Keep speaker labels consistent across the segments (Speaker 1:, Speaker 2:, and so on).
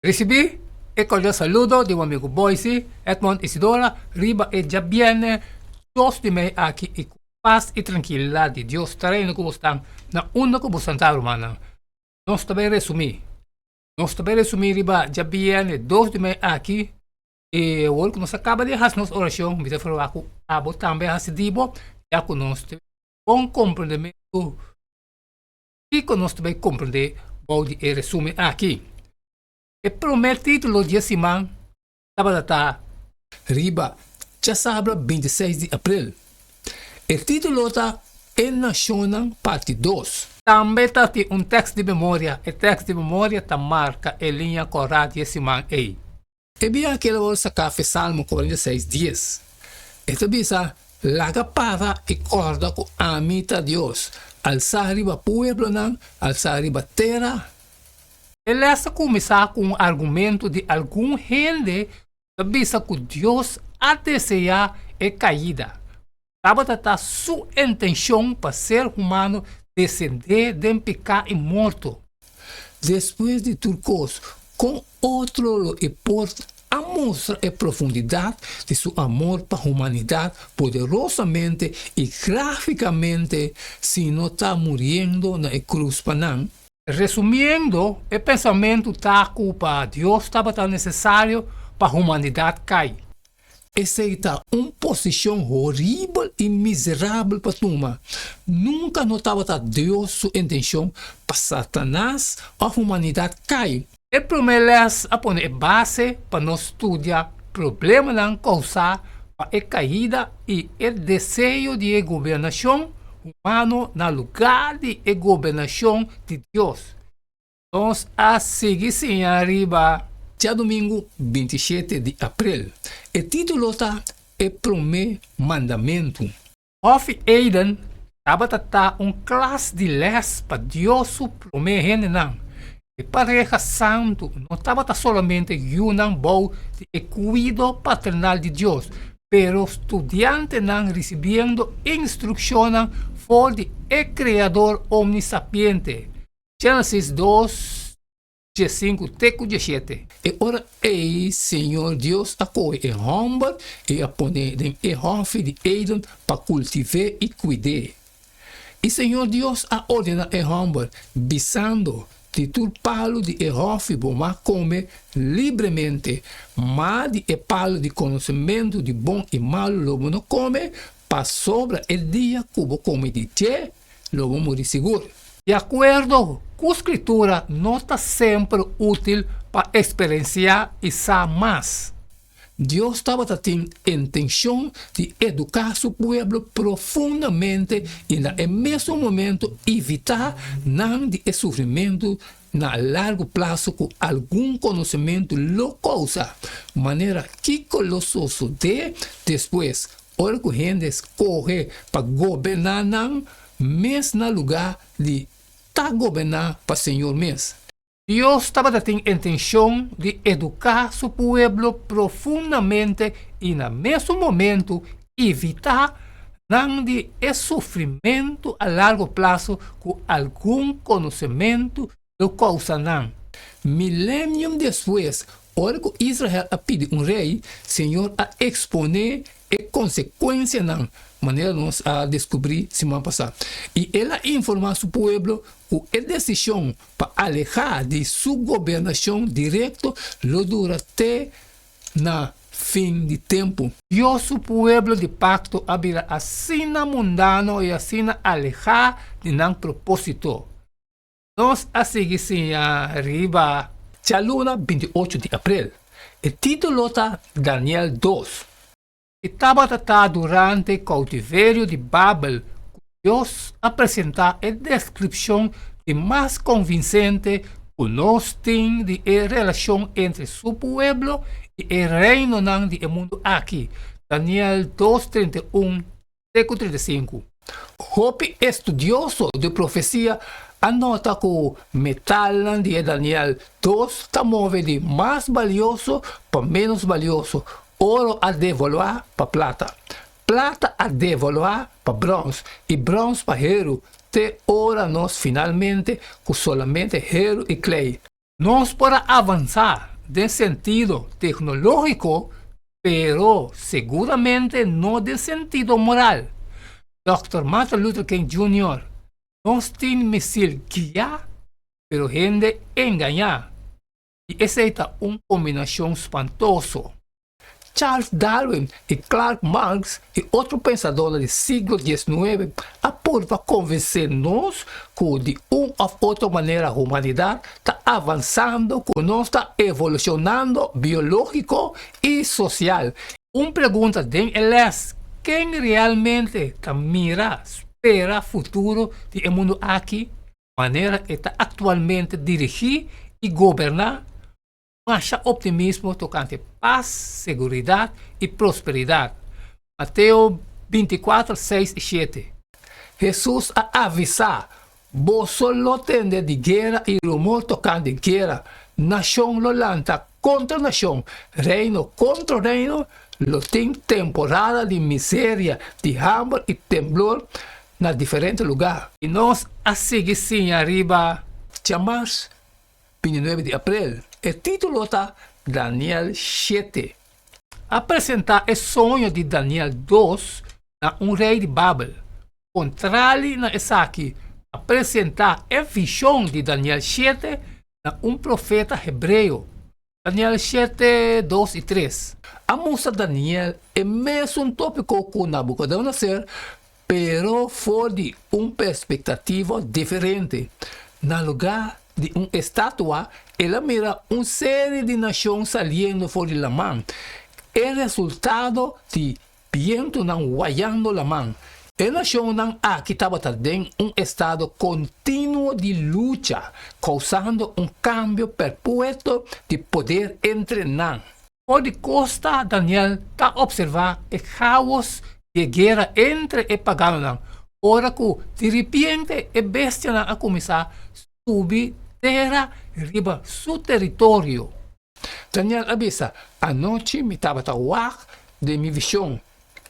Speaker 1: Risibí e kordial saludo di bo amigu Boysi Edmond Isidora riba e djabièrnè dos di mei aki i ku pas i trankilidat di Dios ta reina ku bo stan na unda ku bo stan ta rumannan. Nos ta bai resumí. Nos ta bai resumí riba djabièrnè dos di mei aki i awor ku nos a kaba di hasi nos orashon mi ta ferwagt ku abo tambe a hasi di bo ya ku nos tin bon komprendementu Kiko nos ta bai komprendé bou di e resumen aki? E promé título di e siman tabata ta.
Speaker 2: Riba djasabra bintiseis di aprel. E título ta E Nashonnan Parti Dos.
Speaker 1: Tambe ta tin un tèks di memoria. E tèks di memoria ta marka e liña kòrá di e siman ei.
Speaker 2: E bia ki el a wòrdu saká fe Salmo 46, dies. E ta bisa, Laga para i kòrda ku ami ta Dios, alsá riba pueblonan, alsá riba tera.
Speaker 1: E lès ta kuminsá ku un argumentu di algun hende ku ta bisa ku Dios a deseá e kaida. Tabata ta su intenshon pa ser humano desendé den piká i morto.
Speaker 2: Despues di tur kos, kon otro lo e por a mustra e profundidat di su amor pa humanidat poderosamente i gráfikamente si no ta muriendo na e krus pa nan?
Speaker 1: Resumiendo, e pensamentu ta ku pa Dios tabata nesesario pa humanidat kai.
Speaker 2: Esei ta un posishon horibel i miserabel pa tuma. Nunka no tabata Dios su intenshon pa Satanas òf humanidat kai.
Speaker 1: E promé lès a pone e base pa nos studia problemanan kousá pa e kaida i e deseo di e gobernashon humano na lugá di e gobernashon di Dios. Nos a sigui siña riba.
Speaker 2: Djadumingu 27 di aprel. E título ta E Promé Mandamentu.
Speaker 1: Hòfi Eden tabata ta un klas di lès pa Dios su promé hendenan. E pareha santu no tabata solamente yunan bou di e kuido paternal di Dios, pero studiantenan risibiendo instrukshonnan for di e Kreador omnisapiente. Génesis dos, diesinku te ku diesshete.
Speaker 2: E ora ei Señor Dios a kohe e hòmber i a pon'é den e hòfi di Eden pa kultiv'é i kuid'é. I Señor Dios a ordená e hòmber, bisando, Di tur palu di e hòfi bo mag kome libremente, ma di e palu di konosementu di bon i malu lo bo no kome, pasobra e dia ku bo kome di dje, lo bo muri sigur.
Speaker 1: Di akuerdo ku Skritura no ta semper útil pa eksperensiá i sa mas.
Speaker 2: Dios tabata tin intenshon di eduká su pueblo profundamente i na e mesun momento evitá nan di e sufrimentu na largu plaso ku algun konosementu lo kousa, manera kiko lo sosodé despues Ora ku hende skohe pa goberná nan mes na lugá di ta goberná pa Señor mes.
Speaker 1: Dios tabata tin intenshon di eduká su pueblo profundamente i na mesun momentu evitá nan di e sufrimentu a largo plaso ku algun konosementu lo kousa nan.
Speaker 2: Milenium despues, ora ku Israel a pidi un rei, Señor a eksponé e konsekuensianan, manera nos a deskubrí siman pasá. I El a informá Su pueblo ku e desishon pa alehá di Su gobernashon direkto lo dura te na fin di tempu.
Speaker 1: Dios su pueblo di pakto a bira asina mundano i asina alehá di nan propósito. Nos a sigui siña riba.
Speaker 2: Djaluna 28 di aprel. E título ta Daniel dos.
Speaker 1: E tabata ta durante koutiverio di Babel ku Dios a presentá e deskripshon di mas konvinsente ku nos tin di e relashon entre su pueblo i e reinonan di e mundu aki, Daniel dos, 31. Te ku 35.
Speaker 2: Hopi estudioso di profesia a nota ku metalnan di e Daniel dos ta move di mas balioso pa ménos balioso, oro a devaluá pa plata, plata a devaluá pa bròns i bròns pa heru, te ora nos finalmente ku solamente heru i klei.
Speaker 1: Nos por a avansá. den sentido teknológiko, pero seguramente no den sentido moral. Dòkter Martin Luther King Junior, Nos tin misil guiá, pero hende engañá. I esei ta un kombinashon spantoso.
Speaker 2: Charles Darwin i Clark Marx i otro pensadónan di siglo diesnuebe a purba konvensé nos ku di un òf otro manera humanidat ta avansando, ku nos ta evolushonando biológiko i sosial.
Speaker 1: Un pregunta den e lès, Ken realmente ta mira, spera futuro di e mundu aki manera e ta aktualmente dirigí i goberná? Masha optimismo tokante pas, seguridat i prosperidat. Mateo bintikuater, seis i shete.
Speaker 2: Hesus a avisá, Boso lo tende di guera i rumor tokante guera. Nashon lo lanta kontra nashon, reino kontra reino, lo tin temporada di miseria, di hamber i temblor na diferente lugá.
Speaker 1: I nos a sigui siña riba.
Speaker 2: Djamars, 29 di aprel. E título ta Daniel shete.
Speaker 1: A presentá e soño di Daniel dos na un rei di Babel. Kontrali na esaki, a presentá e vishon di Daniel shete na un profeta hebreo. Daniel shete, dos i tres.
Speaker 2: A mustra Daniel e mesun tópiko ku Nabukodonosor, pero for di un perspektativa diferente. Na lugá di un estatua, el a mira un seri di nashon saliendo for di laman, e resultado di bientunan wayando laman. E nashonnan aki tabata den un estado kontinuo di lucha, kousando un kambio perpueto di poder entre nan.
Speaker 1: For di kosta Daniel ta opservá e káos di e guera entre e paganonan, ora ku diripiente e bestianan a kuminsá subi tera riba su teritorio.
Speaker 2: Daniel a bisa, Anochi mi tabata wak den mi vishon,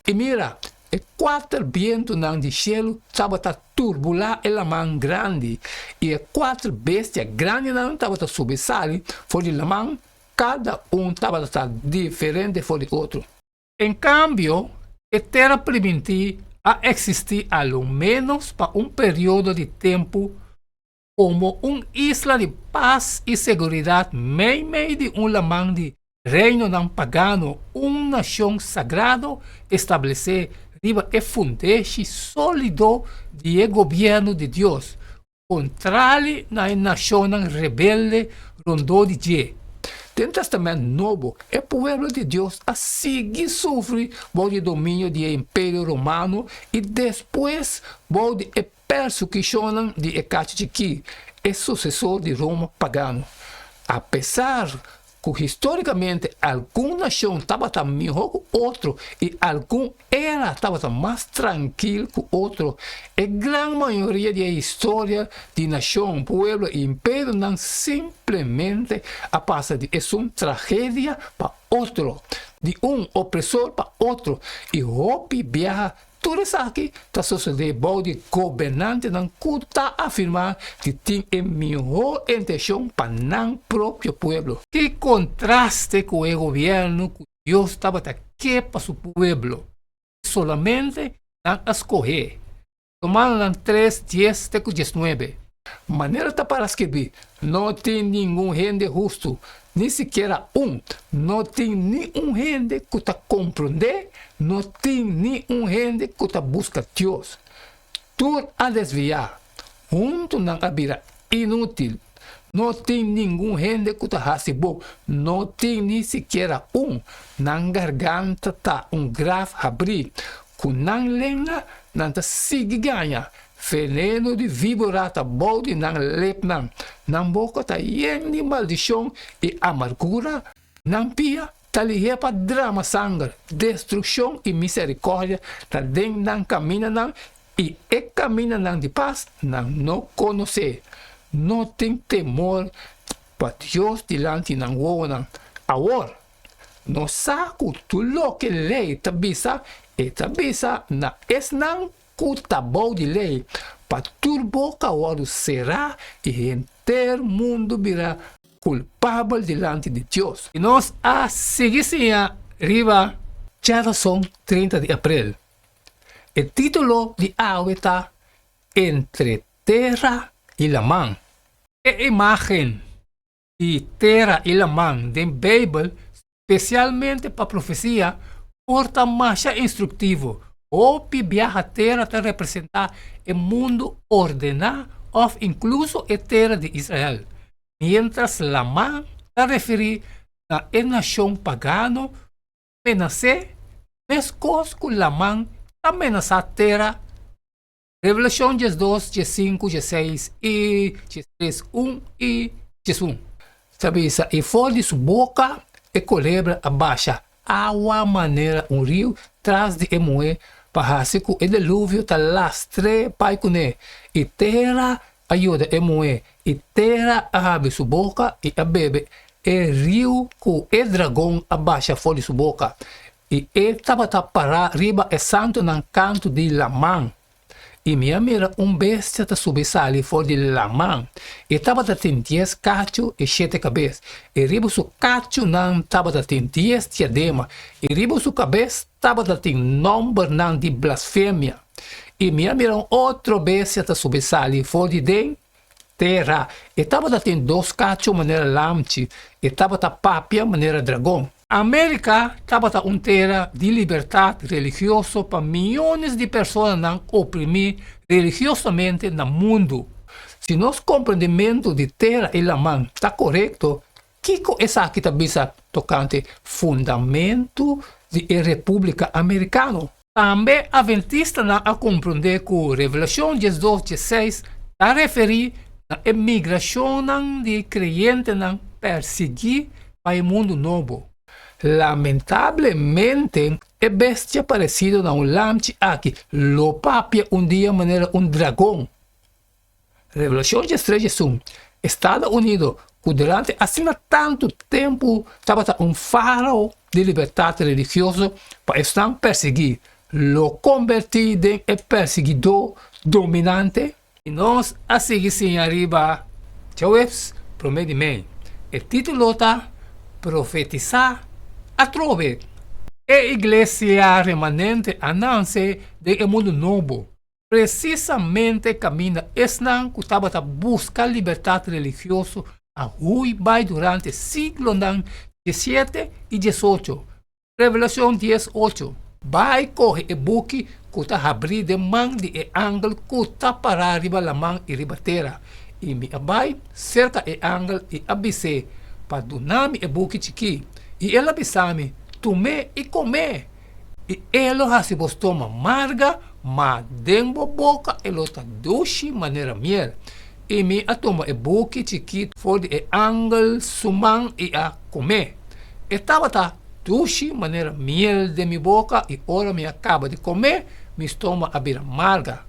Speaker 2: i mira, e kuater bientunan di shelu tabata turbulá e laman grandi, i e kuater bestia grandinan tabata subi sali for di laman, kada un tabata ta diferente for di otro.
Speaker 1: En kambio, e Tera Primintí a eksistí a lo ménos pa un periodo di tempu komo un isla di pas i seguridat meimei di un laman di reinonan pagano, un nashon sagrado establesé riba e fundeshi sólido di e gobièrnu di Dios, kontrali na e nashonnan rebelde rondó di dje.
Speaker 2: Den Tèstamènt Nobo, e pueblo di Dios a sigui sufri bou di e dominio di e Imperio Romano i despues bou di e Persekushonnan di e kachi chikí, e susesor di Roma pagano. Apesar ku histórikamente algun nashon tabata mihó ku otro i algun era tabata mas trankil ku otro, e gran mayoria di e historia di nashon, pueblo i imperionan simplemente a pasa di esun tragedia pa otro, di un opresor pa otro i hopi biaha Tur esaki ta sosodé bou di gobernantenan ku ta afirmá di tin e mihó intenshon pa nan propio pueblo.
Speaker 1: Ki kontraste ku e gobièrnu ku Dios tabata ke pa su pueblo, i solamente nan a skohé. Romanonan tres, dies te ku diesnuebe.
Speaker 2: Manera ta para skirbí, No tin ningun hende hustu, ni sikiera un. No tin ni un hende ku ta komprondé, no tin ni un hende ku ta buska Dios. Tur a desviá, huntu nan a bira inútil. No tin ningun hende ku ta hasi bon, no tin ni sikiera un. Nan garganta ta un graf habrí, ku nan lenga nan ta sigui gaña. Veneno di víbora ta bou di nan lepnan, nan boka ta yen di maldishon i amargura, nan pia ta lihé pa drama sanger, destrukshon i miserikòrdia ta den nan kamindanan i e kamindanan di pas nan no konosé. No tin temor pa Dios dilanti nan wowonan. Awor, nos sa ku tur loke lei ta bisa, e ta bisa na esnan Ku ta bou di lei, pa tur boka wòrdu será i henter mundu bira. kulpabel dilanti di Dios.
Speaker 1: I nos a sigui siña riba
Speaker 2: djarason 30 di aprel. E título di awe ta Entre Tera i Laman.
Speaker 1: E imágen di tera i laman den Beibel, spesialmente pa profesia, por ta masha instruktivo. Hopi biaha tera ta representá e mundu ordená òf inkluso e tera di Israel, miéntras laman ta referí na e nashon pagano ku menas'é meskos ku laman ta menasá tera. Revelashon 12, 15, 16 i 13, 1 i 11.
Speaker 2: Ta bisa, I for di su boka e kolebra a basha awa manera un riu tras di e muhé pa hasi ku e deluvio ta lastr'é bai kuné. I tera a yuda e muhé, i tera a habri su boka i a bebe e riu ku e dragon a basha for di su boka. I e tabata pará riba e santunan kantu di laman. I mi a mira un bestia ta subi sali for di laman. E tabata tin dies kachu i shete kabes, i riba su kachunan tabata tin dies diadema, i riba su kabes tabata tin nòmbernan di blasfemia. I mi a mira un otro bestia ta subi sali for di den tera. E tabata tin dos kachu manera lamchi, e tabata papia manera dragon.
Speaker 1: Amerika tabata un tera di libertat religioso pa miyones di personanan oprimí religiosamente na mundu.
Speaker 2: Si nos komprendimentu di tera i laman ta korekto, kiko esaki ta bisa tokante fundamentu di e Repúblika Amerikano?
Speaker 1: Tambe Adventistanan a komprondé ku Revelashon 12, 16 ta referí na e migrashonnan di kreyentenan persiguí pa e mundu nobo.
Speaker 2: Lamentablemente, e bestia paresido na un lamchi aki lo papia un dia manera un dragon. Revelashon 13, 11, Estado Unido, ku durante asina tantu tempu tabata un faro di libertat religioso pa esnan persiguí, lo kombertí den e persiguidó dominante.
Speaker 1: I nos a sigui siña riba djaweps promé di mei. E título ta Profetisá Atrobe. E iglesia remanente a nanse den e mundu nobo, Presisamente kaminda esnan ku tabata buska libertat religioso a hui bai durante siglonan 17 i 18. Revelashon 10, 8. Bai kohe e buki ku ta habrí den man di e angel ku ta pará riba laman i riba tera. I mi a bai serka e angel i a bis'é pa duna mi e buki chikí. I el a bisa mi, Tum'é i kom'é. I e lo hasi bo stoma marga, ma den bo boka e lo ta dushi manera miel. I mi a tuma e buki chikitu for di e angel su man i a kom'é. E tabata dushi manera miel den mi boka, i ora mi a kaba di kom'é, mi stoma a bira marga.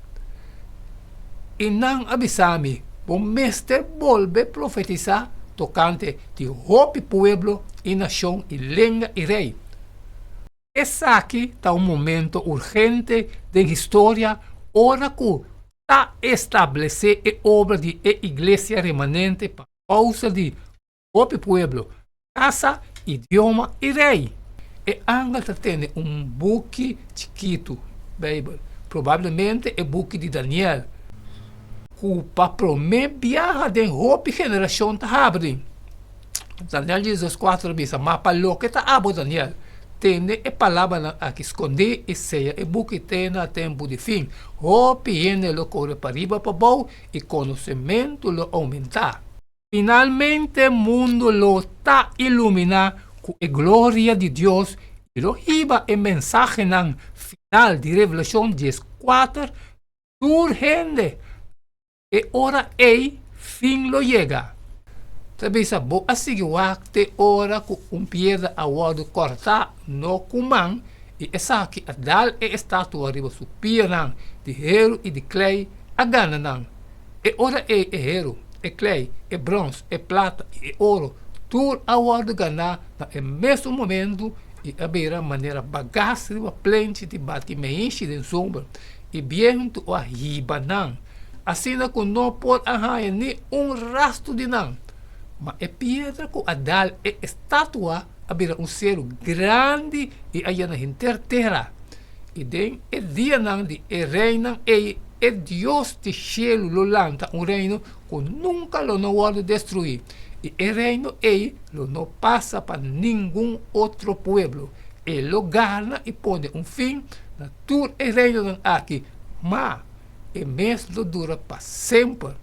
Speaker 1: I nan a bisa mi, Bo mester bolbe profetisá tokante di hopi pueblo i nashon i lenga i rei. Esaki ta un momento urgente den historia ora ku ta establesé e obra di e iglesia remanente pa kousa di hopi pueblo, rasa, idioma i rei. E angel ta tene un buki chikitu, Beibel, probablemente e buki di Daniel, ku pa promé biaha den hopi generashon ta habri. Daniel 12:4 ta bisa, Ma pa loke ta abo, Daniel, tende e palabranan aki skondí i seya e buki te na tempu di fin. Hopi hende lo kore pariba pabou i konosementu lo oumentá. Finalmente mundu lo ta iluminá ku e gloria di Dios i lo hiba e mensahenan final di Revelashon 14 tur hende. E ora ei fin lo yega. Ta bisa, Bo a sigui wak te ora ku un piedra a wòrdu kòrtá no ku man, i esaki a dal e estatua riba su pianan di heru i di klei a gana nan. E ora ei e heru, e klei, e bròns, e plata i e oro tur a wòrdu ganá na e mesun momentu i a bira manera bagas riba plenchi di bati meishi den zomer, i bientu a hiba nan. Asina ku no por a haña ni un rastu di nan. Ma e piedra ku a dal e estatua a bira un seru grandi i a yena henter tera. I den e dianan di e reinan ei e Dios di shelu lo lanta un reino ku nunka lo no wòrdu destruí, i e reino ei lo no pasa pa ningun otro pueblo. E lo gana i pone un fin na tur e reinonan aki, ma e mes lo dura pa semper.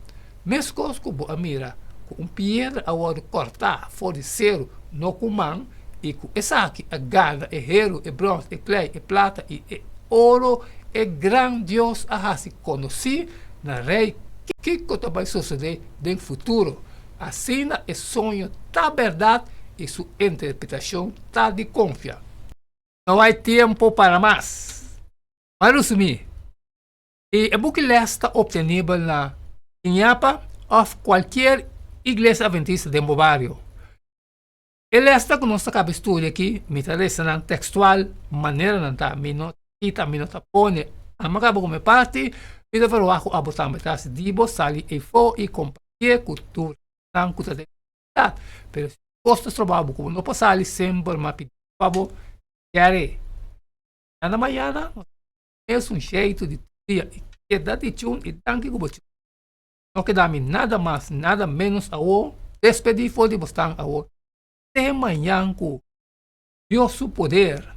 Speaker 1: Meskos ku bo a mira ku un piedra a wòrdu kòrtá for di seru no ku man, i ku esaki a gana e heru, e bròns, e klei, e plata i e oro, e gran Dios a hasi konosí na rei kiko ta bai sosodé den futuro. Asina e soño ta bèrdat i su interpretashon ta di konfia. No hay tiempo para mas. M'a resumí. E e buki les ta obtenibel na Iñapa of cualkier Iglesia Adventista den bo bario. E lesnan cu nos ta caba studia aki, mi ta lesa nan textual manera nan ta, mi no ta kita, mi no ta pone. Amo caba cu mi parti, mi ta verwacht cu abo tambe ta haci di bo sali eyfo y compartie cu tur esnan cu ta den comunidad. Pero si cos ta stroba bo cu bo no por sali semper, mi a pidi pa bo kere. Mañana mañana nos Mesun sheitu di tur dia i keda di chun i danki ku bo chun. No keda mi nada mas nada menos awor despedí for di bosnan awor te mañan ku Dios su poder.